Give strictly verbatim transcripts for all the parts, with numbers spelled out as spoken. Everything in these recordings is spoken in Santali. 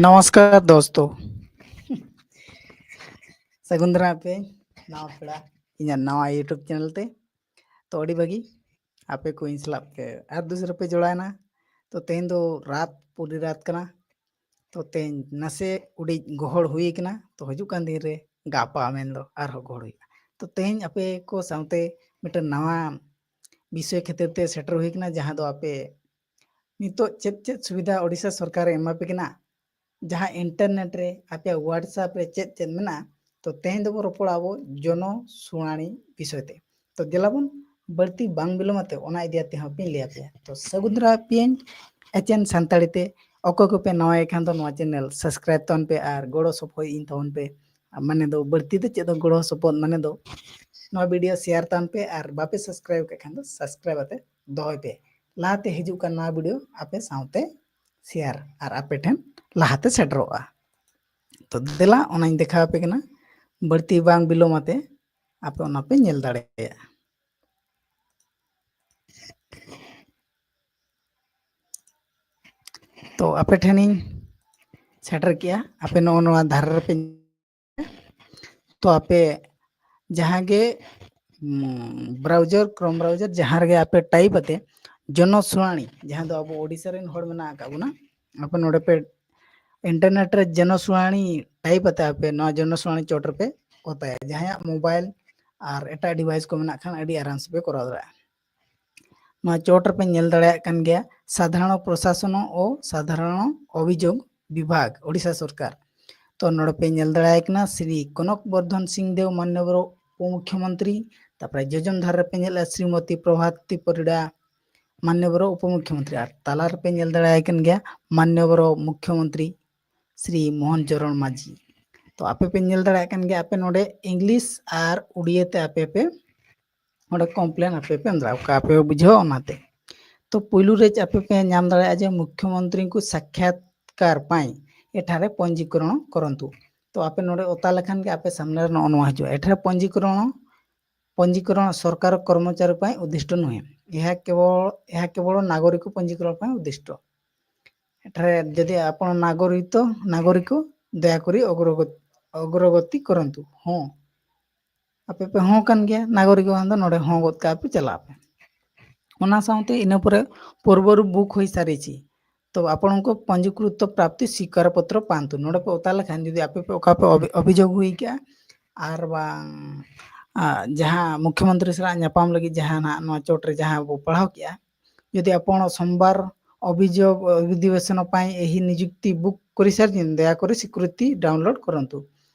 ᱱᱚᱢᱚᱥᱠᱟᱨ ᱫᱳᱥᱛᱳ᱾ ᱥᱟᱹᱜᱩᱱ ᱫᱟᱨᱟᱢ ᱟᱯᱮ ᱱᱟᱣᱟ ᱯᱮᱲᱟ ᱤᱧᱟᱹᱜ ᱱᱟᱣᱟ YouTube ᱪᱮᱱᱮᱞ ᱛᱮ᱾ ᱛᱚ ᱟᱹᱰᱤ ᱵᱷᱟᱹᱜᱤ ᱟᱯᱮ ᱠᱚ ᱤᱧ ᱥᱟᱞᱟᱜ ᱯᱮ ᱟᱨ ᱫᱩᱥᱨᱟ ᱯᱮ ᱡᱚᱲᱟᱭᱮᱱᱟ᱾ ᱛᱚ ᱛᱮᱦᱮᱧ ᱫᱚ ᱨᱟᱛ, ᱯᱩᱨᱤ ᱨᱟᱛ ᱠᱟᱱᱟ᱾ ᱛᱚ ᱛᱮᱦᱮᱧ ᱱᱟᱥᱮ ᱩᱰᱤᱡ ᱜᱚᱦᱚᱲ ᱦᱩᱭ ᱠᱟᱱᱟ᱾ ᱛᱚ ᱦᱤᱡᱩᱜ ᱠᱟᱱ ᱫᱤᱱ ᱨᱮ ᱜᱟᱯᱟ ᱢᱮᱱᱫᱚ ᱟᱨᱦᱚᱸ ᱜᱚᱦᱚᱲ ᱦᱩᱭᱩᱜᱼᱟ᱾ ᱛᱚ ᱛᱮᱦᱮᱧ ᱟᱯᱮ ᱠᱚ ᱥᱟᱶᱛᱮ ᱢᱤᱫᱴᱮᱱ ᱱᱟᱣᱟ ᱵᱤᱥᱚᱭ ᱠᱷᱟᱹᱛᱤᱨ ᱛᱮ ᱥᱮᱴᱮᱨ ᱦᱩᱭ ᱠᱟᱱᱟ, ᱡᱟᱦᱟᱸ ᱫᱚ ᱟᱯᱮ ᱱᱤᱛᱚᱜ ᱪᱮᱫ ᱪᱮᱫ ᱥᱩᱵᱤᱫᱷᱟ ᱳᱰᱤᱥᱟ ᱥᱚᱨᱠᱟᱨᱮ ᱮᱢᱟ ᱯᱮ ᱠᱟᱱᱟ, ᱡᱟᱦᱟᱸ ᱤᱱᱴᱟᱨᱱᱮᱴ ᱨᱮ ᱟᱯᱮᱭᱟᱜ WhatsApp ᱨᱮ ᱪᱮᱫ ᱪᱮᱫ ᱢᱮᱱᱟᱜᱼᱟ᱾ ᱛᱚ ᱛᱮᱦᱮᱧ ᱫᱚᱵᱚ ᱨᱚᱯᱚᱲᱟ ᱟᱵᱚ ᱡᱚᱱᱚ ᱥᱩᱱᱟᱹᱱᱤ ᱵᱤᱥᱚᱭ ᱛᱮ᱾ ᱛᱚ ᱫᱮᱞᱟ ᱵᱚᱱ ᱵᱟᱹᱲᱛᱤ ᱵᱟᱝ ᱵᱤᱞᱚᱢ ᱟᱛᱮ ᱚᱱᱟ ᱤᱫᱤ ᱟᱛᱮ ᱦᱚᱸ ᱯᱮ ᱞᱟᱹᱭ ᱟᱯᱮᱭᱟ᱾ ᱛᱚ ᱥᱟᱹᱜᱩᱱ ᱫᱟᱨᱟᱢ ᱟᱯᱮᱭᱟᱹᱧ ᱮᱪᱮᱱ ᱥᱟᱱᱛᱟᱲᱤ ᱛᱮ᱾ ᱚᱠᱚᱭ ᱠᱚᱯᱮ ᱱᱟᱣᱟᱭ ᱠᱷᱟᱱ ᱫᱚ ᱱᱚᱣᱟ ᱪᱮᱱᱮᱞ ᱥᱟᱵᱥᱠᱨᱟᱭᱤᱵ ᱛᱟᱵᱚᱱ ᱯᱮ ᱟᱨ ᱜᱚᱲᱚ ᱥᱚᱯᱚᱦᱚᱫ ᱤᱧ ᱛᱟᱵᱚᱱ ᱯᱮ᱾ ᱢᱟᱱᱮ ᱫᱚ ᱵᱟᱹᱲᱛᱤ ᱫᱚ ᱪᱮᱫ ᱫᱚ ᱜᱚᱲᱚ ᱥᱚᱯᱚᱦᱚᱫ ᱢᱟᱱᱮ ᱫᱚ ᱱᱚᱣᱟ ᱵᱷᱤᱰᱤᱭᱳ ᱥᱮᱭᱟᱨ ᱛᱟᱵᱚᱱ ᱯᱮ ᱟᱨ ᱵᱟᱯᱮ ᱥᱟᱵᱥᱠᱨᱟᱭᱤᱵ ᱠᱟᱜ ᱠᱷᱟᱱ ᱫᱚ ᱥᱟᱵᱥᱠᱨᱟᱭᱤᱵ ᱟᱛᱮ ᱫᱚᱦᱚᱭ ᱯᱮ᱾ ᱞᱟᱦᱟᱛᱮ ᱦᱤᱡᱩᱜ ᱠᱟᱱ ᱱᱚᱣᱟ ᱵᱷᱤᱰᱤᱭᱳ ᱟᱯᱮ ᱥᱟᱶᱛᱮ ᱥᱮᱭᱟᱨ ᱟᱨ ᱟᱯᱮ ᱴᱷᱮᱱ ᱞᱟᱦᱟᱛᱮ ᱥᱮᱴᱮᱨᱚᱜᱼᱟ᱾ ᱛᱚ ᱫᱮᱞᱟ ᱚᱱᱟᱧ ᱫᱮᱠᱷᱟᱣ ᱟᱯᱮ ᱠᱟᱱᱟ, ᱵᱟᱹᱲᱛᱤ ᱵᱟᱝ ᱵᱤᱞᱚᱢ ᱟᱛᱮ ᱟᱯᱮ ᱚᱱᱟ ᱯᱮ ᱧᱮᱞ ᱫᱟᱲᱮᱭᱟᱜᱼᱟ᱾ ᱛᱚ ᱟᱯᱮ ᱴᱷᱮᱱᱤᱧ ᱥᱮᱴᱮᱨ ᱠᱮᱜᱼᱟ, ᱟᱯᱮ ᱱᱚᱜᱼᱚ ᱱᱚᱣᱟ ᱫᱷᱟᱨᱮ ᱨᱮᱯᱮ ᱛᱚ ᱟᱯᱮ ᱡᱟᱦᱟᱸ ᱜᱮ ᱵᱨᱟᱣᱡᱟᱨ, ᱠᱨᱳᱢ ᱵᱨᱟᱣᱡᱟᱨ ᱡᱟᱦᱟᱸ ᱨᱮᱜᱮ ᱟᱯᱮ ᱴᱟᱭᱤᱯ ᱟᱛᱮ ᱡᱚᱱᱚ ᱥᱩᱱᱟᱹᱱᱤ, ᱡᱟᱦᱟᱸ ᱫᱚ ᱟᱵᱚ ᱳᱰᱤᱥᱟ ᱨᱮᱱ ᱦᱚᱲ ᱢᱮᱱᱟᱜ ᱟᱠᱟᱫ ᱵᱚᱱᱟ, ᱟᱯᱮ ᱱᱚᱰᱮ ᱯᱮ ᱤᱱᱴᱟᱨᱱᱮᱴ ᱨᱮ ᱡᱚᱱᱚ ᱥᱩᱱᱟᱹᱱᱤ ᱴᱟᱭᱤᱯ ᱟᱛᱮ ᱟᱯᱮ ᱱᱚᱣᱟ ᱡᱚᱱᱚ ᱥᱩᱱᱟᱹᱱᱤ ᱪᱚᱴ ᱨᱮᱯᱮ ᱚᱛᱟᱭᱟ᱾ ᱡᱟᱦᱟᱸᱭᱟᱜ ᱢᱳᱵᱟᱭᱤᱞ ᱟᱨ ᱮᱴᱟᱜ ᱰᱤᱵᱷᱟᱭᱤᱥ ᱠᱚ ᱢᱮᱱᱟᱜ ᱠᱷᱟᱱ ᱟᱹᱰᱤ ᱟᱨᱟᱢ ᱥᱮᱯᱮ ᱠᱚᱨᱟᱣ ᱫᱟᱲᱮᱭᱟᱜᱼᱟ᱾ ᱱᱚᱣᱟ ᱪᱚᱴ ᱨᱮᱯᱮ ᱧᱮᱞ ᱫᱟᱲᱮᱭᱟᱜ ᱠᱟᱱ ᱜᱮᱭᱟ ᱥᱟᱫᱷᱟᱨᱚᱬ ᱯᱨᱚᱥᱟᱥᱚᱱ ᱳ ᱥᱟᱫᱷᱟᱨᱚᱬ ᱚᱵᱷᱤᱡᱳᱜᱽ ᱵᱤᱵᱷᱟᱜᱽ, ᱳᱰᱤᱥᱟ ᱥᱚᱨᱠᱟᱨ᱾ ᱛᱚ ᱱᱚᱰᱮ ᱯᱮ ᱧᱮᱞ ᱫᱟᱲᱮᱭᱟᱭ ᱠᱟᱱᱟ ᱥᱨᱤ ᱠᱚᱱᱚᱠ ᱵᱚᱨᱫᱷᱚᱱ ᱥᱤᱝ ᱫᱮᱣ ᱢᱟᱱᱱᱚᱵᱚᱨ ᱩᱯᱚᱢᱩᱠᱷᱭᱚᱢᱚᱱᱛᱨᱤ, ᱛᱟᱨᱯᱚᱨᱮ ᱡᱚᱡᱚᱢ ᱫᱷᱟᱨᱮ ᱨᱮᱯᱮ ᱧᱮᱞᱮᱜᱼᱟ ᱥᱨᱤᱢᱚᱛᱤ ᱯᱨᱚᱵᱷᱟᱛᱤ ᱯᱚᱨᱤᱰᱟ ᱢᱟᱱᱱᱚᱵᱚᱨ ᱩᱯᱚᱢᱩᱠᱷᱭᱚᱢᱚᱱᱛᱨᱤ, ᱟᱨ ᱛᱟᱞᱟ ᱨᱮᱯᱮ ᱧᱮᱞ ᱫᱟᱲᱮᱭᱟᱭ ᱠᱟᱱ ᱜᱮᱭᱟ ᱢᱟᱱᱱᱚᱵᱚᱨ ᱢᱩᱠᱷᱭᱚᱢᱚᱱᱛᱨᱤ ᱥᱨᱤ ᱢᱳᱦᱚᱱ ᱪᱚᱨᱚᱬ ᱢᱟᱹᱡᱷᱤ᱾ ᱛᱚ ᱟᱯᱮ ᱯᱮ ᱧᱮᱞ ᱫᱟᱲᱮᱭᱟᱜ ᱠᱟᱱ ᱜᱮᱭᱟ, ᱟᱯᱮ ᱱᱚᱰᱮ ᱤᱝᱞᱤᱥ ᱟᱨ ᱩᱲᱤᱭᱟᱹ ᱛᱮ ᱟᱯᱮ ᱯᱮ ᱚᱸᱰᱮ ᱠᱚᱢᱯᱞᱮᱱ ᱟᱯᱮ ᱯᱮ ᱮᱢ ᱫᱟᱲᱮᱭᱟᱜᱼᱟ, ᱚᱠᱟ ᱟᱯᱮ ᱯᱮ ᱵᱩᱡᱷᱟᱹᱣᱟ ᱚᱱᱟᱛᱮ᱾ ᱛᱚ ᱯᱩᱭᱞᱩ ᱨᱮ ᱟᱯᱮ ᱯᱮ ᱧᱟᱢ ᱫᱟᱲᱮᱭᱟᱜᱼᱟ ᱡᱮ ᱢᱩᱠᱷᱭᱚᱢᱚᱱᱛᱨᱤ ᱠᱚ ᱥᱟᱠᱷᱭᱟᱛᱠᱟᱨ ᱯᱟᱭ ᱮᱴᱷᱟᱨᱮ ᱯᱚᱧᱡᱤᱠᱚᱨᱚᱬ ᱠᱚᱨᱚᱱᱛᱩ᱾ ᱛᱚ ᱟᱯᱮ ᱱᱚᱰᱮ ᱚᱛᱟ ᱞᱮᱠᱷᱟᱱ ᱜᱮ ᱟᱯᱮ ᱥᱟᱢᱱᱮ ᱨᱮ ᱱᱚᱜᱼᱚ ᱱᱚᱣᱟ ᱦᱤᱡᱩᱜᱼᱟ, ᱮᱴᱷᱟᱨᱮ ᱯᱚᱧᱡᱤᱠᱚᱨᱚᱬ, ᱯᱚᱧᱡᱤᱠᱚᱨᱚᱬ ᱥᱚᱨᱠᱟᱨ ᱠᱚᱨᱢᱚᱪᱟᱨᱤ ᱯᱟᱭ ᱩᱫᱤᱥᱴᱚ ᱱᱩᱦᱮ, ᱮᱦᱟ ᱠᱮᱵᱚᱞ, ᱮᱦᱟ ᱠᱮᱵᱚᱞ ᱱᱟᱜᱚᱨᱤᱠ ᱯᱚᱧᱡᱤᱠᱚᱨᱚᱬ ᱯᱟᱭ ᱩᱫᱤᱥᱴᱚ᱾ ଏଠାରେ ଯଦି ଆପଣ ନାଗରିକ ନାଗରିକ ଦୟାକରି ଅଗ୍ରଗତି ଅଗ୍ରଗତି କରନ୍ତୁ। ହଁ, ᱟᱯᱮ ᱯᱮ ᱦᱚᱸ ᱠᱟᱱ ᱜᱮᱭᱟ, ᱱᱟᱜᱚᱨᱤᱠ ᱠᱷᱟᱱ ᱫᱚ ᱱᱚᱰᱮ ᱦᱚᱸ ᱜᱚᱫ ᱠᱟᱜᱼᱟ ᱯᱮ, ᱪᱟᱞᱟᱜ ᱟᱯᱮ᱾ ᱚᱱᱟ ᱥᱟᱶᱛᱮ ᱤᱱᱟᱹ ᱯᱚᱨᱮ ᱯᱩᱨᱵᱚᱨᱩ ᱵᱩᱠ ᱦᱩᱭ ᱥᱟᱹᱨᱤᱪᱤ, ᱛᱚ ᱟᱯᱚᱱᱠᱚ ᱯᱚᱧᱡᱤᱠᱨᱩᱛ ᱯᱨᱟᱯᱛᱤ ᱥᱤᱠᱟᱨ ᱯᱚᱛᱨᱚ ᱯᱟᱱᱛᱩ᱾ ᱱᱚᱰᱮ ᱯᱮ ᱚᱛᱟ ᱞᱮᱠᱷᱟᱱ ᱡᱩᱫᱤ ᱟᱯᱮ ᱯᱮ ᱚᱠᱟ ᱯᱮ ᱚᱵᱷᱤ- ᱚᱵᱷᱤᱡᱳᱜᱽ ᱦᱩᱭ ᱠᱟᱜᱼᱟ, ᱟᱨ ᱵᱟᱝ ᱟ, ᱡᱟᱦᱟᱸ ᱢᱩᱠᱷᱭᱚᱢᱚᱱᱛᱨᱤ ᱥᱟᱞᱟᱜ ᱧᱟᱯᱟᱢ ᱞᱟᱹᱜᱤᱫ ᱡᱟᱦᱟᱸ ᱱᱟᱦᱟᱜ ᱱᱚᱣᱟ ᱪᱚᱴ ᱨᱮ ᱡᱟᱦᱟᱸ ᱵᱚ ᱯᱟᱲᱦᱟᱣ ᱠᱮᱜᱼᱟ, ᱡᱩᱫᱤ ᱟᱯᱚᱱ ᱥᱳᱢᱵᱟᱨ ᱚᱵᱷᱤᱡᱳᱜᱽ ᱚᱫᱷᱤᱵᱮᱥᱚᱱ ᱯᱟᱭ ᱮᱦᱤ ᱱᱤᱡᱩᱠᱛᱤ ᱵᱩᱠ ᱠᱚᱨᱤᱥᱟᱨᱡᱤᱱ ᱫᱟᱭᱟ ᱠᱚᱨᱤ ᱥᱤᱠᱨᱩᱛᱤ ᱰᱟᱣᱩᱱᱞᱳᱰ ᱠᱚᱨᱚᱱᱛᱩ᱾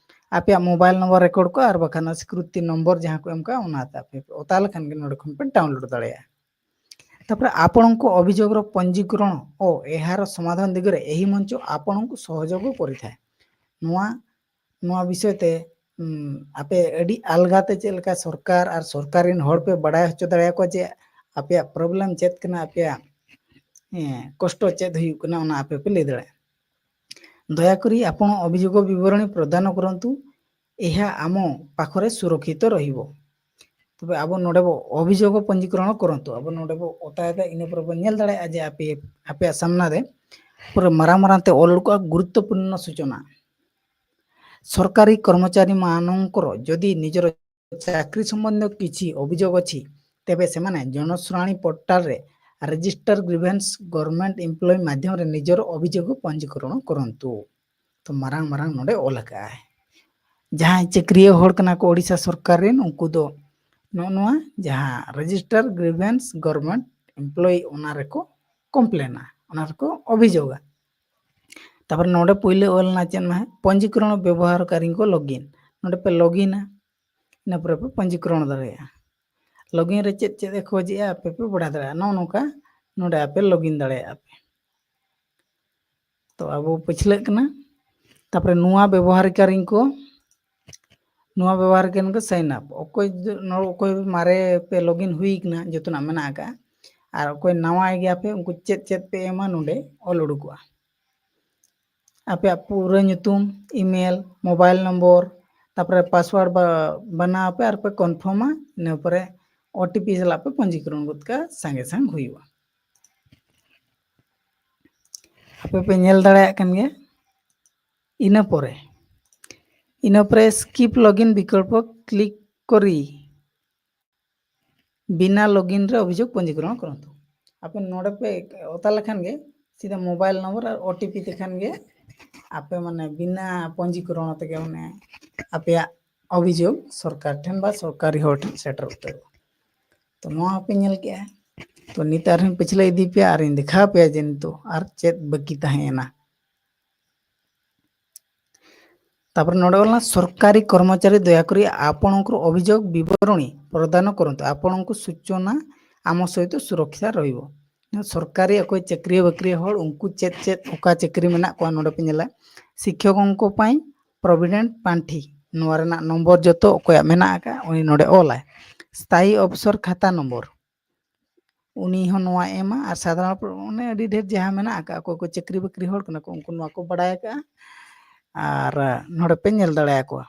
ᱟᱯᱮᱭᱟᱜ ᱢᱳᱵᱟᱭᱤᱞ ᱱᱚᱢᱵᱚᱨ ᱨᱮᱠᱚᱨᱰ ᱠᱚᱜᱼᱟ ᱟᱨ ᱵᱟᱠᱷᱟᱱ ᱥᱤᱠᱨᱩᱛᱤ ᱱᱚᱢᱵᱚᱨ ᱡᱟᱦᱟᱸ ᱠᱚ ᱮᱢ ᱠᱟᱜᱼᱟ ᱚᱱᱟᱛᱮ ᱟᱯᱮ ᱯᱮ ᱚᱛᱟ ᱞᱮᱠᱷᱟᱱ ᱜᱮ ᱱᱚᱰᱮ ᱠᱷᱚᱱ ᱯᱮ ᱰᱟᱣᱩᱱᱞᱳᱰ ᱫᱟᱲᱮᱭᱟᱜᱼᱟ᱾ ᱛᱟᱯᱚᱨᱮ ଆପଣଙ୍କ ଅଭିଯୋଗର ପଞ୍ଜୀକରଣ ଓ ଏହାର ସମାଧାନ ଦିଗରେ ଏହି ମଞ୍ଚ ଆପଣଙ୍କୁ ସହଯୋଗ କରିଥାଏ। ᱱᱚᱣᱟ ᱱᱚᱣᱟ ᱵᱤᱥᱚᱭ ᱛᱮ ᱩᱢ, ᱟᱯᱮ ᱟᱹᱰᱤ ᱟᱞᱜᱟ ᱛᱮ ᱪᱮᱫ ᱞᱮᱠᱟ ᱥᱚᱨᱠᱟᱨ ᱟᱨ ᱥᱚᱨᱠᱟᱨ ᱨᱮᱱ ᱦᱚᱲ ᱯᱮ ᱵᱟᱲᱟᱭ ᱦᱚᱪᱚ ᱫᱟᱲᱮᱭᱟᱠᱚᱣᱟ ᱡᱮ ᱟᱯᱮᱭᱟᱜ ᱯᱨᱚᱵᱞᱮᱢ ᱪᱮᱫ ᱠᱟᱱᱟ, ᱟᱯᱮᱭᱟᱜ ᱦᱮᱸ, ᱠᱚᱥᱴᱚ ᱪᱮᱫ ᱦᱩᱭᱩᱜ ᱠᱟᱱᱟ, ᱚᱱᱟ ᱟᱯᱮ ᱯᱮ ᱞᱟᱹᱭ ᱫᱟᱲᱮᱭᱟᱜᱼᱟ। ଦୟାକରି ଆପଣ ଅଭିଯୋଗ ବିବରଣୀ ପ୍ରଦାନ କରନ୍ତୁ, ଏହା ଆମ ପାଖରେ ସୁରକ୍ଷିତ ରହିବ। ᱛᱚᱵᱮ ᱟᱵᱚ ᱱᱚᱰᱮ ᱵᱚ ᱚᱵᱷᱤᱡᱳᱜᱽ ᱯᱚᱧᱡᱤᱠᱨᱚᱬ ᱠᱚᱨᱚᱱᱛᱩ, ᱟᱵᱚ ᱱᱚᱰᱮ ᱵᱚ ᱚᱛᱟᱭᱮᱫᱟ, ᱤᱱᱟᱹ ᱯᱚᱨᱮ ᱵᱚᱱ ᱧᱮᱞ ᱫᱟᱲᱮᱭᱟᱜᱼᱟ ᱡᱮ ᱟᱯᱮ ᱟᱯᱮᱭᱟᱜ ᱥᱟᱢᱱᱟ ᱨᱮ ᱯᱩᱨᱟᱹ ᱢᱟᱨᱟᱝ ᱢᱟᱨᱟᱝ ᱛᱮ ᱚᱞ ᱩᱰᱩᱠᱚᱜᱼᱟ ᱜᱩᱨᱩᱛᱛᱚᱯᱩᱨᱱᱚ ᱥᱩᱪᱚᱱᱟ। ସରକାରୀ କର୍ମଚାରୀମାନଙ୍କର ଯଦି ନିଜର ଚାକିରି ସମ୍ବନ୍ଧୀୟ କିଛି ଅଭିଯୋଗ ଅଛି, ତେବେ ସେମାନେ ଜନଶୁଣାଣି ପୋର୍ଟାଲରେ ରେଜିଷ୍ଟର ଗ୍ରିଭେନ୍ସ ଗଭର୍ଣ୍ଣମେଣ୍ଟ ଏମ୍ପ୍ଲୟି ମାଧ୍ୟମରେ ନିଜର ଅଭିଯୋଗ ପଞ୍ଜୀକରଣ କରନ୍ତୁ। ᱛᱚ ᱢᱟᱨᱟᱝ ᱢᱟᱨᱟᱝ ᱱᱚᱰᱮ ᱚᱞ ᱟᱠᱟᱫᱼᱟᱭ᱾ ᱡᱟᱦᱟᱸᱭ ᱪᱟᱹᱠᱨᱤᱭᱟᱹ ᱦᱚᱲ ᱠᱟᱱᱟ ᱠᱚ ᱳᱰᱤᱥᱟ ᱥᱚᱨᱠᱟᱨ ᱨᱮᱱ, ᱩᱱᱠᱩ ᱫᱚ ᱱᱚᱜᱼᱚ ᱱᱚᱣᱟ ᱡᱟᱦᱟᱸ ᱨᱮᱡᱤᱥᱴᱟᱨ ᱜᱨᱤᱵᱷᱮᱱᱥ ᱜᱚᱵᱷᱚᱨᱱᱢᱮᱱᱴ ᱮᱢᱯᱞᱚᱭᱤ ᱚᱱᱟ ᱨᱮᱠᱚ ᱠᱚᱢᱯᱞᱮᱱᱟ, ᱚᱱᱟ ᱨᱮᱠᱚ ᱚᱵᱷᱤᱡᱳᱜᱟ᱾ ᱛᱟᱨᱯᱚᱨᱮ ᱱᱚᱰᱮ ᱯᱳᱭᱞᱳ ᱚᱞ ᱮᱱᱟ ᱪᱮᱫ ᱢᱟ, ᱯᱚᱧᱡᱤᱠᱨᱚᱬ ᱵᱮᱵᱚᱦᱟᱨᱠᱟᱨᱤ ᱠᱚ ᱞᱚᱜᱤᱱ᱾ ᱱᱚᱰᱮ ᱯᱮ ᱞᱚᱜᱤᱱᱟ, ᱤᱱᱟᱹ ᱯᱚᱨᱮ ᱯᱮ ᱯᱚᱧᱡᱤᱠᱨᱚᱬ ᱫᱟᱲᱮᱭᱟᱜᱼᱟ᱾ ᱞᱚᱜᱤᱱ ᱨᱮ ᱪᱮᱫ ᱪᱮᱫ ᱮ ᱠᱷᱚᱡᱮᱜᱼᱟ ᱟᱯᱮ ᱯᱮ ᱵᱟᱲᱟᱭ ᱫᱟᱲᱮᱭᱟᱜᱼᱟ᱾ ᱱᱚᱜᱼᱚ ᱱᱚᱝᱠᱟ ᱱᱚᱰᱮ ᱟᱯᱮ ᱞᱚᱜᱤᱱ ᱫᱟᱲᱮᱭᱟᱜᱼᱟ ᱯᱮ᱾ ᱛᱚ ᱟᱵᱚ ᱯᱟᱹᱪᱷᱞᱟᱹᱜ ᱠᱟᱱᱟ᱾ ᱛᱟᱨᱯᱚᱨᱮ ᱱᱚᱣᱟ ᱵᱮᱵᱚᱦᱟᱨᱠᱟᱨᱤ ᱠᱚ, ᱱᱚᱣᱟ ᱵᱮᱵᱚᱦᱟᱨᱠᱟᱨᱤ ᱠᱚ ᱥᱟᱭᱤᱱ ᱟᱯ᱾ ᱚᱠᱚᱭ ᱫᱚ- ᱱᱚ- ᱚᱠᱚᱭ ᱢᱟᱨᱮ ᱯᱮ ᱞᱚᱜᱤᱱ ᱦᱩᱭ ᱠᱟᱱᱟ, ᱡᱚᱛᱚᱱᱟᱜ ᱢᱮᱱᱟᱜ ᱟᱠᱟᱫᱼᱟ, ᱟᱨ ᱚᱠᱚᱭ ᱱᱟᱣᱟ ᱜᱮᱭᱟ ᱯᱮ, ᱩᱱᱠᱩ ᱪᱮᱫ ᱪᱮᱫ ᱯᱮ ᱮᱢᱟ ᱱᱚᱰᱮ ᱚᱞ ᱩᱰᱩᱠᱚᱜᱼᱟ᱾ ᱟᱯᱮᱭᱟᱜ ᱯᱩᱨᱟᱹ ᱧᱩᱛᱩᱢ, ᱤᱢᱮᱞ, ᱢᱳᱵᱟᱭᱤᱞ ᱱᱚᱢᱵᱚᱨ, ᱛᱟᱨᱯᱚᱨᱮ ᱯᱟᱥᱣᱟᱨᱰ ᱵᱟ- ᱵᱮᱱᱟᱣ ᱟᱯᱮ ᱟᱨ ᱯᱮ ᱠᱚᱱᱯᱷᱟᱨᱢᱟ᱾ ᱤᱱᱟᱹ ᱯᱚᱨᱮ ᱳ ᱴᱤ ᱯᱤ ᱥᱟᱞᱟᱜ ᱯᱮ ᱯᱚᱧᱡᱤᱠᱨᱚᱱ ᱜᱚᱫ ᱠᱟᱜᱼᱟ, ᱥᱟᱸᱜᱮ ᱥᱟᱝ ᱦᱩᱭᱩᱜᱼᱟ᱾ ᱟᱯᱮ ᱯᱮ ᱧᱮᱞ ᱫᱟᱲᱮᱭᱟᱜ ᱠᱟᱱ ᱜᱮᱭᱟ᱾ ᱤᱱᱟᱹ ᱯᱚᱨᱮ ᱤᱱᱟᱹ ᱯᱚᱨᱮ skip login ᱵᱤᱠᱚᱞᱯᱚ click ᱠᱚᱨᱤ ᱵᱤᱱᱟ ᱞᱚᱜᱤᱱ ᱨᱮ ᱚᱵᱷᱤᱡᱳᱜᱽ ᱯᱚᱧᱡᱤᱠᱚᱨᱚᱱ ᱠᱚᱨᱚᱱᱛᱩ᱾ ᱟᱯᱮ ᱱᱚᱰᱮ ᱯᱮ ᱚᱛᱟ ᱞᱮᱠᱷᱟᱱ ᱜᱮ ᱥᱤᱫᱷᱟ ᱢᱳᱵᱟᱭᱤᱞ ᱱᱚᱢᱵᱚᱨ ᱟᱨ ᱳ ᱴᱤ ᱯᱤ ᱛᱮᱠᱷᱟᱱ ᱜᱮ ᱟᱯᱮ ᱢᱟᱱᱮ ᱵᱤᱱᱟ ᱯᱚᱧᱡᱤᱠᱚᱨᱚᱱ ᱛᱮᱜᱮ ᱢᱟᱱᱮ ᱟᱯᱮᱭᱟᱜ ᱚᱵᱷᱤᱡᱳᱜᱽ ᱥᱚᱨᱠᱟᱨ ᱴᱷᱮᱱ ᱵᱟ ᱥᱚᱨᱠᱟᱨᱤ ᱦᱚᱲ ᱴᱷᱮᱱ ᱥᱮᱴᱮᱨ ᱩᱛᱟᱹᱨᱚᱜᱼᱟ᱾ ᱛᱚ ᱱᱚᱣᱟ ᱦᱚᱸᱯᱮ ᱧᱮᱞ ᱠᱮᱜᱼᱟ᱾ ᱛᱚ ᱱᱤᱛ ᱟᱨᱦᱚᱸᱧ ᱯᱟᱹᱪᱷᱞᱟᱹ ᱤᱫᱤ ᱯᱮᱭᱟ ᱟᱨᱤᱧ ᱫᱮᱠᱷᱟᱣ ᱯᱮᱭᱟ ᱡᱮ ᱱᱤᱛᱚᱜ ᱟᱨ ᱪᱮᱫ ᱵᱟᱹᱠᱤ ᱛᱟᱦᱮᱸᱭᱮᱱᱟ᱾ ତାପରେ ନୋଡ଼େ ଗଲା ସରକାରୀ କର୍ମଚାରୀ ଦୟାକରି ଆପଣଙ୍କର ଅଭିଯୋଗ ବିବରଣୀ ପ୍ରଦାନ କରନ୍ତୁ, ଆପଣଙ୍କୁ ସୂଚନା ଆମ ସହିତ ସୁରକ୍ଷା ରହିବ। ᱥᱚᱨᱠᱟᱨᱤ ᱚᱠᱚᱭ ᱪᱟᱹᱠᱨᱤᱭᱟᱹ ᱵᱟᱹᱠᱨᱤᱭᱟᱹ ᱦᱚᱲ ᱩᱱᱠᱩ ᱪᱮᱫ ᱪᱮᱫ ᱚᱠᱟ ᱪᱟᱹᱠᱨᱤ ᱢᱮᱱᱟᱜ ᱠᱚᱣᱟ ᱱᱚᱰᱮ ᱯᱮ ᱧᱮᱞᱟ᱾ ᱥᱤᱠᱠᱷᱚᱠᱚᱝᱠᱚ ᱯᱟᱭ ᱯᱨᱚᱵᱷᱤᱰᱮᱱᱴ ᱯᱟᱱᱴᱷᱤ, ᱱᱚᱣᱟ ᱨᱮᱱᱟᱜ ᱱᱚᱢᱵᱚᱨ ᱡᱚᱛᱚ ᱚᱠᱚᱭᱟᱜ ᱢᱮᱱᱟᱜ ᱟᱠᱟᱫ ᱩᱱᱤ ᱱᱚᱰᱮ ᱚᱞᱟᱭ᱾ ᱥᱛᱷᱟᱭᱤ ᱚᱯᱥᱚᱨ ᱠᱷᱟᱛᱟ ᱱᱚᱢᱵᱚᱨ, ᱩᱱᱤ ᱦᱚᱸ ᱱᱚᱣᱟ ᱮᱢᱟ᱾ ᱟᱨ ᱥᱟᱫᱷᱟᱨᱚᱱ ᱯᱨᱚ-, ᱚᱱᱮ ᱟᱹᱰᱤ ᱰᱷᱮᱨ ᱡᱟᱦᱟᱸ ᱢᱮᱱᱟᱜ ᱟᱠᱟᱫ, ᱚᱠᱚᱭ ᱠᱚ ᱪᱟᱹᱠᱨᱤ ᱵᱟᱹᱠᱨᱤ ᱦᱚᱲ ᱠᱟᱱᱟ ᱠᱚ ᱩᱱᱠᱩ ᱱᱚᱣᱟ ᱠᱚ ᱵᱟᱲᱟᱭ ᱟᱠᱟᱫᱼᱟ᱾ ᱟᱨ ᱱᱚᱰᱮ ᱯᱮ ᱧᱮᱞ ᱫᱟᱲᱮᱭᱟᱠᱚᱣᱟ᱾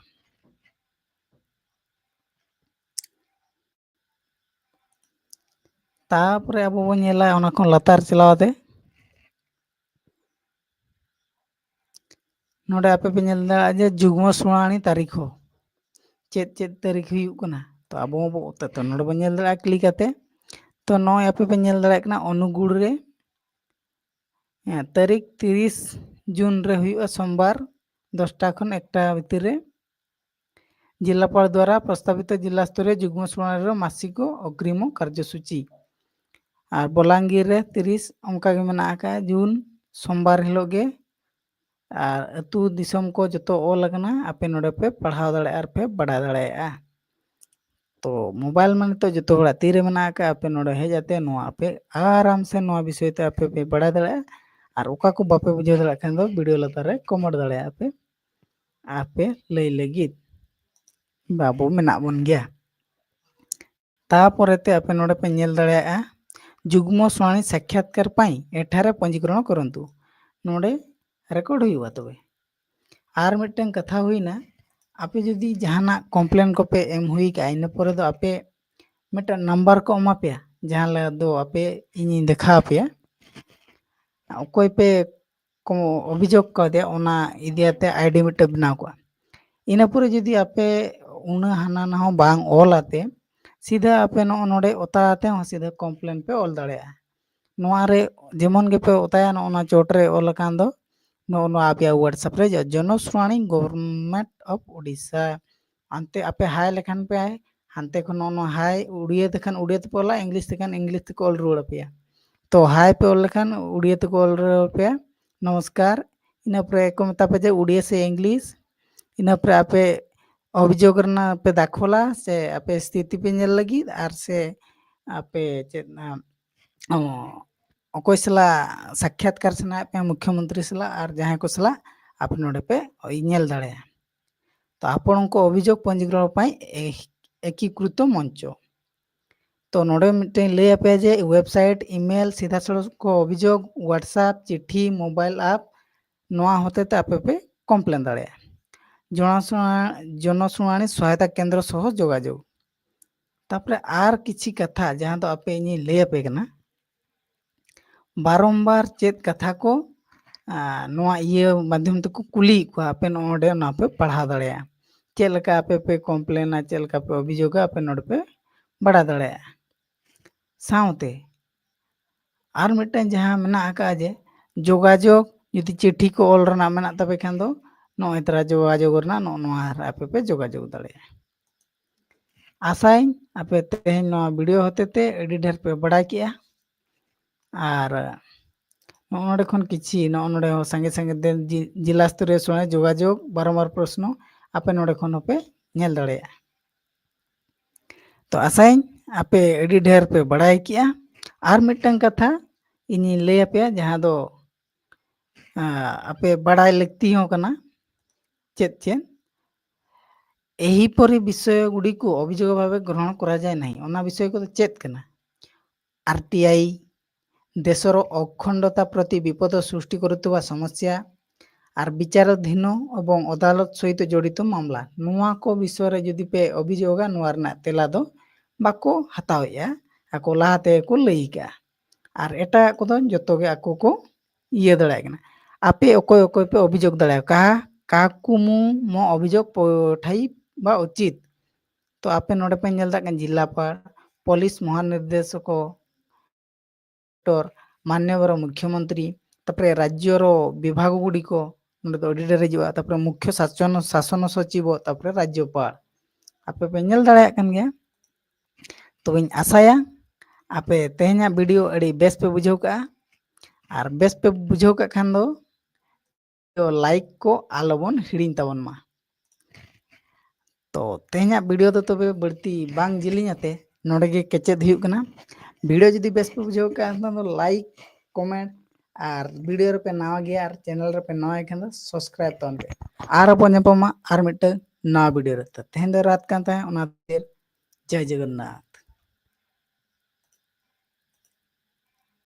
ᱛᱟᱯᱚᱨᱮ ᱟᱵᱚ ᱵᱚᱱ ᱧᱮᱞᱟ ᱚᱱᱟ ᱠᱷᱚᱱ ᱞᱟᱛᱟᱨ ᱪᱟᱞᱟᱣ ᱛᱮ ᱱᱚᱰᱮ ᱟᱯᱮ ᱯᱮ ᱧᱮᱞ ᱫᱟᱲᱮᱭᱟᱜᱼᱟ ᱡᱮ ᱡᱩᱜᱽᱢᱚ ᱥᱩᱱᱟᱣᱟᱱᱤ ᱛᱟᱹᱨᱤᱠᱷ ᱦᱚᱸ ᱪᱮᱫ ᱪᱮᱫ ᱛᱟᱹᱨᱤᱠᱷ ᱦᱩᱭᱩᱜ ᱠᱟᱱᱟ᱾ ᱛᱚ ᱟᱵᱚ ᱦᱚᱸᱵᱚ ᱛᱚ ᱱᱚᱰᱮ ᱵᱚᱱ ᱧᱮᱞ ᱫᱟᱲᱮᱭᱟᱜᱼᱟ ᱠᱞᱤᱠ ᱠᱟᱛᱮ᱾ ᱛᱚ ᱱᱚᱜᱼᱚᱭ ᱟᱯᱮ ᱯᱮ ᱧᱮᱞ ᱫᱟᱲᱮᱭᱟᱜ ᱠᱟᱱᱟ ᱚᱱᱩᱜᱩᱲ ᱨᱮ, ᱦᱮᱸ, ᱛᱟᱹᱨᱤᱠᱷ ᱛᱤᱨᱤᱥ ᱡᱩᱱ ᱨᱮ ᱦᱩᱭᱩᱜᱼᱟ ᱥᱳᱢᱵᱟᱨ ᱫᱚᱥᱴᱟ ᱠᱷᱚᱱ ᱮᱠᱴᱟ ᱵᱷᱤᱛᱤᱨ ᱨᱮ᱾ ᱡᱮᱞᱟᱯᱟᱲ ᱫᱣᱟᱨᱟ ᱯᱨᱚᱥᱛᱟᱵᱤᱛ ᱡᱮᱞᱟ ᱥᱛᱚᱨᱤᱭᱚ ᱡᱩᱜᱽᱢᱚ ᱥᱩᱱᱟᱣᱟᱱᱤ ᱨᱮ ᱢᱟᱥᱤᱠᱚ ᱚᱜᱽᱨᱤᱢᱚ ᱠᱟᱨᱡᱚᱥᱩᱪᱤ᱾ ᱟᱨ ᱵᱚᱞᱟᱝᱜᱤᱨ ᱨᱮ ᱛᱤᱨᱤᱥ ᱚᱱᱠᱟ ᱜᱮ ᱢᱮᱱᱟᱜ ᱟᱠᱟᱫᱼᱟ, ᱡᱩᱱ ᱥᱳᱢᱵᱟᱨ ᱦᱤᱞᱳᱜ ᱜᱮ᱾ ᱟᱨ ᱟᱹᱛᱩ ᱫᱤᱥᱚᱢ ᱠᱚ ᱡᱚᱛᱚ ᱚᱞ ᱟᱠᱟᱱᱟ, ᱟᱯᱮ ᱱᱚᱰᱮ ᱯᱮ ᱯᱟᱲᱦᱟᱣ ᱫᱟᱲᱮᱭᱟᱜᱼᱟ ᱟᱨ ᱯᱮ ᱵᱟᱲᱟᱭ ᱫᱟᱲᱮᱭᱟᱜᱼᱟ᱾ ᱛᱚ ᱢᱳᱵᱟᱭᱤᱞ ᱢᱟ ᱱᱤᱛᱚᱜ ᱡᱚᱛᱚ ᱦᱚᱲᱟᱜ ᱛᱤᱨᱮ ᱢᱮᱱᱟᱜ ᱟᱠᱟᱫᱼᱟ, ᱟᱯᱮ ᱱᱚᱰᱮ ᱦᱮᱡ ᱟᱛᱮ ᱱᱚᱣᱟ ᱟᱯᱮ ᱟᱨᱟᱢ ᱥᱮ ᱱᱚᱣᱟ ᱵᱤᱥᱚᱭ ᱛᱮ ᱟᱯᱮ ᱯᱮ ᱵᱟᱲᱟᱭ ᱫᱟᱲᱮᱭᱟᱜᱼᱟ᱾ ᱟᱨ ᱚᱠᱟ ᱠᱚ ᱵᱟᱯᱮ ᱵᱩᱡᱷᱟᱹᱣ ᱫᱟᱲᱮᱭᱟᱜ ᱠᱷᱟᱱ ᱫᱚ ᱵᱷᱤᱰᱤᱭᱳ ᱞᱟᱛᱟᱨ ᱨᱮ ᱠᱚᱢᱮᱱᱴ ᱫᱟᱲᱮᱭᱟᱜᱼᱟ ᱯᱮ, ᱟᱯᱮ ᱞᱟᱹᱭ ᱞᱟᱹᱜᱤᱫ ᱵᱟᱵᱚ ᱢᱮᱱᱟᱜ ᱵᱚᱱ ᱜᱮᱭᱟ᱾ ᱛᱟᱯᱚᱨᱮ ᱛᱮ ᱟᱯᱮ ᱱᱚᱰᱮ ᱯᱮ ᱧᱮᱞ ᱫᱟᱲᱮᱭᱟᱜᱼᱟ ᱡᱩᱜᱽᱢᱚ ᱥᱩᱱᱟᱱᱤ ᱥᱟᱠᱷᱭᱟᱛᱠᱟᱨ ᱯᱟᱭ ᱮᱴᱷᱟᱨᱮ ᱯᱚᱧᱡᱤᱠᱨᱚᱱᱚ ᱠᱚᱨᱚᱱᱛᱩ, ᱱᱚᱰᱮ ᱨᱮᱠᱚᱨᱰ ᱦᱩᱭᱩᱜᱼᱟ᱾ ᱛᱚᱵᱮ ᱟᱨ ᱢᱤᱫᱴᱟᱝ ᱠᱟᱛᱷᱟ ᱦᱩᱭᱱᱟ, ᱟᱯᱮ ᱡᱩᱫᱤ ᱡᱟᱦᱟᱱᱟᱜ ᱠᱚᱢᱯᱞᱮᱱ ᱠᱚᱯᱮ ᱮᱢ ᱦᱩᱭ ᱠᱟᱜᱼᱟ, ᱤᱱᱟᱹ ᱯᱚᱨᱮ ᱫᱚ ᱟᱯᱮ ᱢᱤᱫᱴᱟᱝ ᱱᱟᱢᱵᱟᱨ ᱠᱚ ᱮᱢᱟ ᱯᱮᱭᱟ, ᱡᱟᱦᱟᱸ ᱫᱚ ᱟᱯᱮ ᱤᱧᱤᱧ ᱫᱮᱠᱷᱟᱣ ᱟᱯᱮᱭᱟ᱾ ᱚᱠᱚᱭ ᱯᱮ ᱠᱚ ᱚᱵᱷᱤᱡᱳᱜᱽ ᱠᱟᱣᱫᱮᱭᱟ, ᱚᱱᱟ ᱤᱫᱤᱭᱟᱛᱮ ᱟᱭᱰᱤ ᱢᱤᱫᱴᱮᱱ ᱵᱮᱱᱟᱣ ᱠᱚᱜᱼᱟ᱾ ᱤᱱᱟᱹ ᱯᱚᱨᱮ ᱡᱩᱫᱤ ᱟᱯᱮ ᱩᱱᱟᱹ ᱦᱟᱱᱟ ᱱᱟᱦᱚ ᱵᱟᱝ ᱚᱞ ᱟᱛᱮ ᱥᱤᱫᱷᱟᱹ ᱟᱯᱮ ᱱᱚᱜᱼᱚ ᱱᱚᱰᱮ ᱚᱛᱟ ᱟᱛᱮ ᱦᱚᱸ ᱥᱤᱫᱷᱟᱹ ᱠᱚᱢᱯᱞᱮᱱ ᱯᱮ ᱚᱞ ᱫᱟᱲᱮᱭᱟᱜᱼᱟ᱾ ᱱᱚᱣᱟ ᱨᱮ ᱡᱮᱢᱚᱱ ᱜᱮᱯᱮ ᱚᱛᱟᱭᱟ, ᱱᱚᱜᱼᱚ ᱱᱚᱣᱟ ᱪᱚᱴ ᱨᱮ ᱚᱞ ᱟᱠᱟᱱ ᱫᱚ ᱱᱚᱜᱼᱚ ᱱᱚᱣᱟ ᱟᱯᱮᱭᱟᱜ WhatsApp ᱨᱮ ᱡᱚᱱᱚᱥᱩᱱᱟᱱᱤ Government of Odisha᱾ ᱦᱟᱱᱛᱮ ᱟᱯᱮ ᱦᱟᱭ ᱞᱮᱠᱷᱟᱱ ᱯᱮ, ᱦᱟᱱᱛᱮ ᱠᱷᱚᱱ ᱱᱚᱜᱼᱚ ᱱᱚᱣᱟ ᱦᱟᱭ, ᱩᱲᱤᱭᱟᱹ ᱛᱮᱠᱷᱟᱱ ᱩᱲᱤᱭᱟᱹ ᱛᱮᱯᱮ ᱚᱞᱟ, ᱤᱝᱞᱤᱥ ᱛᱮᱠᱷᱟᱱ ᱤᱝᱞᱤᱥ ᱛᱮᱠᱚ ᱚᱞ ᱨᱩᱣᱟᱹᱲ ᱟᱯᱮᱭᱟ᱾ ᱛᱚ ᱦᱟᱭ ᱯᱮ ᱚᱞ ᱞᱮᱠᱷᱟᱱ ᱩᱲᱤᱭᱟᱹ ᱛᱮᱠᱚ ᱚᱞ ᱨᱩᱣᱟᱹᱲ ᱟᱯᱮᱭᱟ, ᱱᱚᱢᱚᱥᱠᱟᱨ᱾ ᱤᱱᱟᱹ ᱯᱚᱨᱮ ᱠᱚ ᱢᱮᱛᱟ ᱯᱮ ᱡᱮ ᱩᱲᱤᱭᱟᱹ ᱥᱮ ᱤᱝᱞᱤᱥ᱾ ᱤᱱᱟᱹ ᱯᱚᱨᱮ ᱟᱯᱮ ᱚᱵᱷᱤᱡᱳᱜᱽ ᱨᱮᱱᱟᱜ ᱯᱮ ᱫᱟᱠᱷᱚᱞᱟ, ᱥᱮ ᱟᱯᱮ ᱥᱛᱷᱤᱛᱤ ᱯᱮ ᱧᱮᱞ ᱞᱟᱹᱜᱤᱫ, ᱟᱨ ᱥᱮ ᱟᱯᱮ ᱪᱮᱫ, ᱚ, ᱚᱠᱚᱭ ᱥᱟᱞᱟᱜ ᱥᱟᱠᱠᱷᱟᱛᱠᱟᱨ ᱥᱟᱱᱟᱭᱮᱫ ᱯᱮᱭᱟ, ᱢᱩᱠᱷᱭᱚᱢᱚᱱᱛᱨᱤ ᱥᱟᱞᱟᱜ ᱟᱨ ᱡᱟᱦᱟᱸᱭ ᱠᱚ ᱥᱟᱞᱟᱜ, ᱟᱯᱮ ᱱᱚᱰᱮ ᱯᱮ ᱧᱮᱞ ᱫᱟᱲᱮᱭᱟᱜᱼᱟ᱾ ᱛᱚ ଆପଣଙ୍କ ଅଭିଯୋଗ ପଞ୍ଜୀକରଣ ପାଇଁ ଏ-, ଏକୀକୃତ ମଞ୍ଚ। ᱛᱚ ᱱᱚᱰᱮ ᱢᱤᱫᱴᱮᱱ ᱞᱟᱹᱭ ᱟᱯᱮᱭᱟ ᱡᱮ ୱᱮᱵᱥᱟᱭᱤᱴ, ᱤᱢᱮᱞ, ᱥᱤᱫᱷᱟ ᱥᱚᱲᱚᱠ ᱚᱵᱷᱤᱡᱳᱜᱽ, WhatsApp, ᱪᱤᱴᱷᱤ, ᱢᱳᱵᱟᱭᱤᱞ ᱟᱯ, ᱱᱚᱣᱟ ᱦᱚᱛᱮ ᱛᱮ ᱟᱯᱮ ᱯᱮ ᱠᱚᱢᱯᱞᱮᱱ ᱫᱟᱲᱮᱭᱟᱜᱼᱟ᱾ ᱡᱚᱱᱚᱥᱩᱱᱟ-, ᱡᱚᱱᱚᱥᱩᱱᱟᱱᱤ ᱥᱚᱦᱟᱭᱚᱛᱟ ᱠᱮᱱᱫᱨᱚ ᱥᱚᱦᱚ ᱡᱳᱜᱟᱡᱳᱜᱽ᱾ ᱛᱟᱯᱚᱨᱮ ᱟᱨ ᱠᱤᱪᱷᱤ ᱠᱟᱛᱷᱟ ᱡᱟᱦᱟᱸ ᱫᱚ ᱟᱯᱮ ᱤᱧᱤᱧ ᱞᱟᱹᱭ ᱟᱯᱮ ᱠᱟᱱᱟ, ᱵᱟᱨᱚᱢᱵᱟᱨ ᱪᱮᱫ ᱠᱟᱛᱷᱟ ᱠᱚ, ᱟ, ᱱᱚᱣᱟ ᱤᱭᱟᱹ ᱢᱟᱫᱽᱫᱷᱚᱢ ᱛᱮᱠᱚ ᱠᱩᱞᱤᱭᱮᱫ ᱠᱚᱣᱟ, ᱟᱯᱮ ᱱᱚᱰᱮ ᱚᱱᱟ ᱯᱮ ᱯᱟᱲᱦᱟᱣ ᱫᱟᱲᱮᱭᱟᱜᱼᱟ᱾ ᱪᱮᱫ ᱞᱮᱠᱟ ᱟᱯᱮ ᱯᱮ ᱠᱚᱢᱯᱞᱮᱱᱟ, ᱪᱮᱫ ᱞᱮᱠᱟ ᱯᱮ ᱚᱵᱷᱤᱡᱳᱜᱟ, ᱟᱯᱮ ᱱᱚᱰᱮ ᱯᱮ ᱵᱟᱲᱟᱭ ᱫᱟᱲᱮᱭᱟᱜᱼᱟ᱾ ᱥᱟᱶᱛᱮ ᱟᱨ ᱢᱤᱫᱴᱟᱝ ᱡᱟᱦᱟᱸ ᱢᱮᱱᱟᱜ ᱟᱠᱟᱫᱼᱟ ᱡᱮ ᱡᱳᱜᱟᱡᱳᱜᱽ, ᱡᱩᱫᱤ ᱪᱤᱴᱷᱤ ᱠᱚ ᱚᱞ ᱨᱮᱱᱟᱜ ᱢᱮᱱᱟᱜ ᱛᱟᱯᱮ ᱠᱷᱟᱱ ᱫᱚ ᱱᱚᱜᱼᱚᱭ ᱛᱟᱨᱟ ᱡᱳᱜᱟᱡᱳᱜᱽ ᱨᱮᱱᱟᱜ ᱱᱚᱜᱼᱚ ᱱᱚᱣᱟ ᱨᱮ ᱟᱯᱮ ᱯᱮ ᱡᱳᱜᱟᱡᱳᱜᱽ ᱫᱟᱲᱮᱭᱟᱜᱼᱟ᱾ ᱟᱥᱟᱭᱟᱹᱧ ᱟᱯᱮ ᱛᱮᱦᱮᱧ ᱱᱚᱣᱟ ᱵᱷᱤᱰᱤᱭᱳ ᱦᱚᱛᱮ ᱛᱮ ᱟᱹᱰᱤ ᱰᱷᱮᱨ ᱯᱮ ᱵᱟᱲᱟᱭ ᱠᱮᱜᱼᱟ᱾ ᱟᱨ ᱱᱚᱜᱼᱚ ᱱᱚᱰᱮ ᱠᱷᱚᱱ ᱠᱤᱪᱷᱤ, ᱱᱚᱜᱼᱚ ᱱᱚᱰᱮ ᱦᱚᱸ ᱥᱟᱸᱜᱮ ᱥᱟᱸᱜᱮ ᱫᱮᱱ ᱡᱤ-, ᱡᱮᱞᱟ ᱥᱛᱚᱨᱤᱭᱚ ᱥᱚᱢᱚᱭ ᱡᱳᱜᱟᱡᱳᱜᱽ, ᱵᱟᱨᱚᱢᱵᱟᱨ ᱯᱨᱚᱥᱱᱚ, ᱟᱯᱮ ᱱᱚᱰᱮ ᱠᱷᱚᱱ ᱦᱚᱸᱯᱮ ᱧᱮᱞ ᱫᱟᱲᱮᱭᱟᱜᱼᱟ᱾ ᱛᱚ ᱟᱥᱟᱭᱟᱹᱧ ᱟᱯᱮ ᱟᱹᱰᱤ ᱰᱷᱮᱨ ᱯᱮ ᱵᱟᱲᱟᱭ ᱠᱮᱜᱼᱟ᱾ ᱟᱨ ᱢᱤᱫᱴᱟᱝ ᱠᱟᱛᱷᱟ ᱤᱧᱤᱧ ᱞᱟᱹᱭ ᱟᱯᱮᱭᱟ, ᱡᱟᱦᱟᱸ ᱫᱚ, ᱟ, ᱟᱯᱮ ᱵᱟᱲᱟᱭ ᱞᱟᱹᱠᱛᱤ ᱦᱚᱸ ᱠᱟᱱᱟ᱾ ᱪᱮᱫ ᱪᱮᱫ? ଏହିପରି ବିଷୟଗୁଡ଼ିକୁ ଅଭିଯୋଗ ଭାବେ ଗ୍ରହଣ କରାଯାଏ ନାହିଁ। ᱚᱱᱟ ᱵᱤᱥᱚᱭ ᱠᱚᱫᱚ ᱪᱮᱫ ᱠᱟᱱᱟ? ᱟᱨ ᱴᱤ ᱟᱭ, ᱫᱮᱥᱚᱨ ᱚᱠᱷᱚᱱᱰᱚᱛᱟ ᱯᱨᱚᱛᱤ ᱵᱤᱯᱚᱫ ᱥᱨᱤᱥᱴᱤ ᱠᱚᱨᱩᱛᱷᱩᱵᱟ ᱥᱚᱢᱚᱥᱭᱟ, ᱟᱨ ᱵᱤᱪᱟᱨᱟᱫᱷᱤᱱ ᱮᱵᱚᱝ ᱚᱫᱟᱞᱚᱛ ᱥᱚᱦᱤᱛ ᱡᱚᱲᱤᱛ ᱢᱟᱢᱞᱟ, ᱱᱚᱣᱟ ᱠᱚ ᱵᱤᱥᱚᱭ ᱨᱮ ᱡᱩᱫᱤ ᱯᱮ ᱚᱵᱷᱤᱡᱳᱜᱟ, ᱱᱚᱣᱟ ᱨᱮᱱᱟᱜ ᱛᱮᱞᱟ ᱫᱚ ᱵᱟᱠᱚ ᱦᱟᱛᱟᱣᱮᱫᱼᱟ, ᱟᱠᱚ ᱞᱟᱦᱟ ᱛᱮᱜᱮ ᱠᱚ ᱞᱟᱹᱭ ᱠᱟᱜᱼᱟ᱾ ᱟᱨ ᱮᱴᱟᱜ ᱠᱚᱫᱚ ᱡᱚᱛᱚ ᱜᱮ ᱟᱠᱚ ᱠᱚ ᱤᱭᱟᱹ ᱫᱟᱲᱮᱭᱟᱜ ᱠᱟᱱᱟ᱾ ᱟᱯᱮ ᱚᱠᱚᱭ ᱚᱠᱚᱭ ᱯᱮ ᱚᱵᱷᱤᱡᱳᱜᱽ ᱫᱟᱲᱮᱭᱟᱜᱼᱟ, ᱠᱟᱦᱟ ᱠᱟᱦᱟᱠᱩ ᱢᱩ ᱢᱚ ᱚᱵᱷᱤᱡᱳᱜᱽ ᱯᱚᱴᱷᱟᱭᱤᱵᱟ ᱩᱪᱤᱛ᱾ ᱛᱚ ᱟᱯᱮ ᱱᱚᱰᱮ ᱯᱮ ᱧᱮᱞ ᱫᱟᱲᱮᱭᱟᱜ ᱠᱟᱱᱟ ᱡᱤᱞᱟᱯᱟᱲ, ᱯᱩᱞᱤᱥ ᱢᱚᱦᱟᱱᱤᱨᱫᱮᱥᱚᱠᱚ, ᱰᱚᱠᱴᱚᱨ ᱢᱟᱱᱱᱚᱵᱚᱨ ᱢᱩᱠᱷᱭᱚᱢᱚᱱᱛᱨᱤ, ᱛᱟᱯᱚᱨᱮ ᱨᱟᱡᱽᱡᱚᱨ ᱵᱤᱵᱷᱟᱜᱽ ᱜᱩᱰᱤᱠᱚ ᱱᱚᱰᱮ ᱫᱚ ᱚᱰᱤᱴᱚᱨ ᱦᱤᱡᱩᱜᱼᱟ, ᱛᱟᱯᱚᱨᱮ ᱢᱩᱠᱷᱭᱚ ᱥᱟᱥᱚᱱ ᱥᱟᱥᱚᱱ ᱥᱚᱪᱤᱵᱚ, ᱛᱟᱯᱚᱨᱮ ᱨᱟᱡᱽᱡᱚᱯᱟᱲ᱾ ᱟᱯᱮ ᱯᱮ ᱧᱮᱞ ᱫᱟᱲᱮᱭᱟᱜ ᱠᱟᱱ ᱜᱮᱭᱟ᱾ ᱛᱚᱵᱮᱧ ᱟᱥᱟᱭᱟ ᱟᱯᱮ ᱛᱮᱦᱮᱧᱟᱜ ᱵᱷᱤᱰᱤᱭᱳ ᱟᱹᱰᱤ ᱵᱮᱥ ᱯᱮ ᱵᱩᱡᱷᱟᱹᱣ ᱠᱟᱜᱼᱟ, ᱟᱨ ᱵᱮᱥ ᱯᱮ ᱵᱩᱡᱷᱟᱹᱣ ᱠᱟᱜ ᱠᱷᱟᱱ ᱫᱚ ᱞᱟᱭᱤᱠ ᱠᱚ ᱟᱞᱚᱵᱚᱱ ᱦᱤᱲᱤᱧ ᱛᱟᱵᱚᱱ ᱢᱟ᱾ ᱛᱚ ᱛᱮᱦᱮᱧᱟᱜ ᱵᱷᱤᱰᱤᱭᱳ ᱫᱚ ᱛᱚᱵᱮ ᱵᱟᱹᱲᱛᱤ ᱵᱟᱝ ᱡᱤᱞᱤᱧ ᱟᱛᱮ ᱱᱚᱰᱮ ᱜᱮ ᱠᱮᱪᱮᱫ ᱦᱩᱭᱩᱜ ᱠᱟᱱᱟ᱾ ᱵᱷᱤᱰᱤᱭᱳ ᱡᱩᱫᱤ ᱵᱮᱥ ᱯᱮ ᱵᱩᱡᱷᱟᱹᱣ ᱠᱟᱜᱼᱟ ᱮᱱᱠᱷᱟᱱ ᱫᱚ ᱞᱟᱭᱤᱠ, ᱠᱚᱢᱮᱱᱴ, ᱟᱨ ᱵᱷᱤᱰᱤᱭᱳ ᱨᱮᱯᱮ ᱱᱟᱣᱟ ᱜᱮᱭᱟ ᱟᱨ ᱪᱮᱱᱮᱞ ᱨᱮᱯᱮ ᱱᱟᱣᱟ ᱜᱮ ᱠᱷᱟᱱ ᱫᱚ ᱥᱟᱵᱥᱠᱨᱟᱭᱤᱵ ᱛᱟᱵᱚᱱ ᱯᱮ᱾ ᱟᱨ ᱵᱚᱱ ᱧᱟᱯᱟᱢᱟ ᱟᱨ ᱢᱤᱫᱴᱟᱝ ᱱᱟᱣᱟ ᱵᱷᱤᱰᱤᱭᱳ ᱨᱮ᱾ ᱛᱚ ᱛᱮᱦᱮᱧ ᱫᱚ ᱨᱟᱛ ᱠᱟᱱ ᱛᱟᱦᱮᱸᱫ, ᱚᱱᱟ ᱠᱷᱟᱹᱛᱤᱨ ᱡᱚᱭ ᱡᱚᱜᱚᱱᱱᱟᱛᱷ᱾